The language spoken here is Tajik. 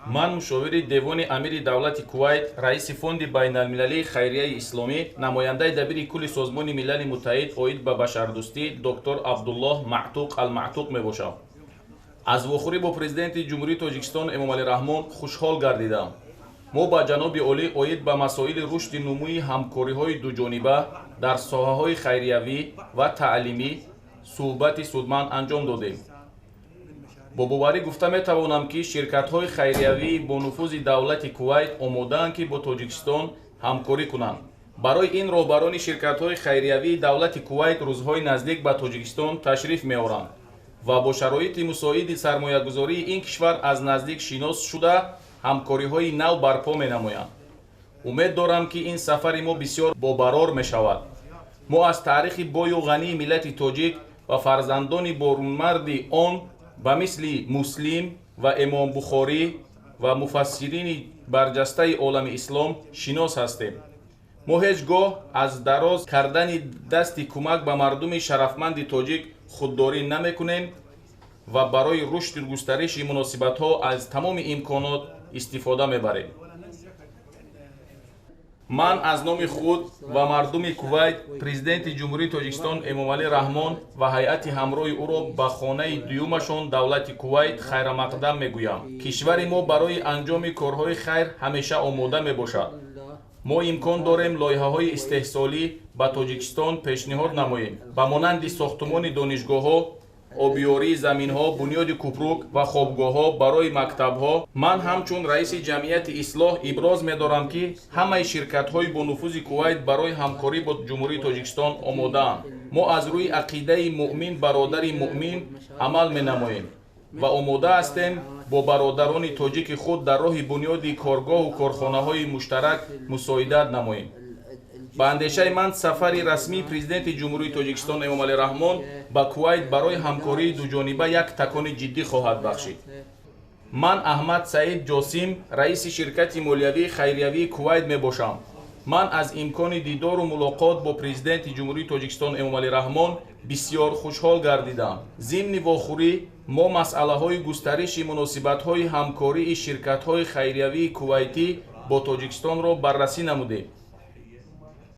Ман мушовири Девони Амири давлати Кувайт, раиси Фонди байналмилалии хайрияи исломӣ, намояндаи дабири кулли Созмони Милали Муттаҳид оид ба башардӯстӣ доктор Абдуллоҳ Маътуқ Алмаътуқ мебошам. Аз вохӯрӣ бо Президенти Ҷумҳурии Тоҷикистон Эмомалӣ Раҳмон хушҳол гардидам. Мо ба ҷаноби олӣ оид ба масоили рушди нумӯи ҳамкориҳои дуҷониба дар соҳаҳои хайриявӣ ва таълимӣ суҳбати судманд анҷом додем. Бо боварӣ гуфта метавонам, ки ширкатҳои хайриявии бонуфузи давлати Кувайт омодаанд, ки бо Тоҷикистон ҳамкорӣ кунанд. Барои ин роҳбарони ширкатҳои хайриявии давлати Кувайт рӯзҳои наздик ба Тоҷикистон ташриф меоранд ва бо шароити мусоиди сармоягузории ин кишвар аз наздик шинос шуда, ҳамкориҳои нав барпо менамоянд. Умед дорам, ки ин сафари мо бисёр бобарор мешавад. Мо аз таърихи бою ғании миллати тоҷик ва фарзандони борунмарди он ба мисли Муслим ва Эмом Бухорӣ ва муфассирини барҷастаи олами ислом шинос ҳастем. Мо ҳеҷ гоҳ аз дароз кардани дасти кӯмак ба мардуми шарафманди тоҷик худдорӣ намекунем ва барои рушду густариши муносибатҳо аз тамоми имконот истифода мебарем. Ман аз номи худ ва мардуми Кувайт Президенти Ҷумҳурии Тоҷикистон Эмомалӣ Раҳмон ва ҳайати ҳамроҳи ӯро ба хонаи дуюмашон, давлати Кувайт, хайрамақдам мегӯям. Кишвари мо барои анҷоми корҳои хайр ҳамеша омода мебошад. Мо имкон дорем лоиҳаҳои истеҳсолӣ ба Тоҷикистон пешниҳод намоем, ба монанди сохтумони донишгоҳҳо, обиёрии заминҳо, бунёди кӯпрук ва хобгоҳҳо барои мактабҳо. Ман ҳамчун раиси ҷамъияти Ислоҳ иброз медорам, ки ҳамаи ширкатҳои бонуфузи Кувайт барои ҳамкорӣ бо Ҷумҳурии Тоҷикистон омодаанд. Мо аз рӯи ақидаи «муъмин бародари муъмин» амал менамоем ва омода ҳастем бо бародарони тоҷики худ дар роҳи бунёди коргоҳу корхонаҳои муштарак мусоидат намоем. Ба андешаи ман, сафари расмии Президенти Ҷумҳурии Тоҷикистон Эмомалӣ Раҳмон ба Кувайт барои ҳамкории дуҷониба як такони ҷиддӣ хоҳад бахшид. Ман Аҳмад Саид Ҷосим, раиси ширкати молиявии хайриявии Кувайт мебошам. Ман аз имкони дидору мулоқот бо Президенти Ҷумҳурии Тоҷикистон Эмомалӣ Раҳмон бисёр хушҳол гардидам. Зимни вохӯрӣ мо масъалаҳои густариши муносибатҳои ҳамкории ширкатҳои хайриявии кувайтӣ бо Тоҷикистонро баррасӣ намудем.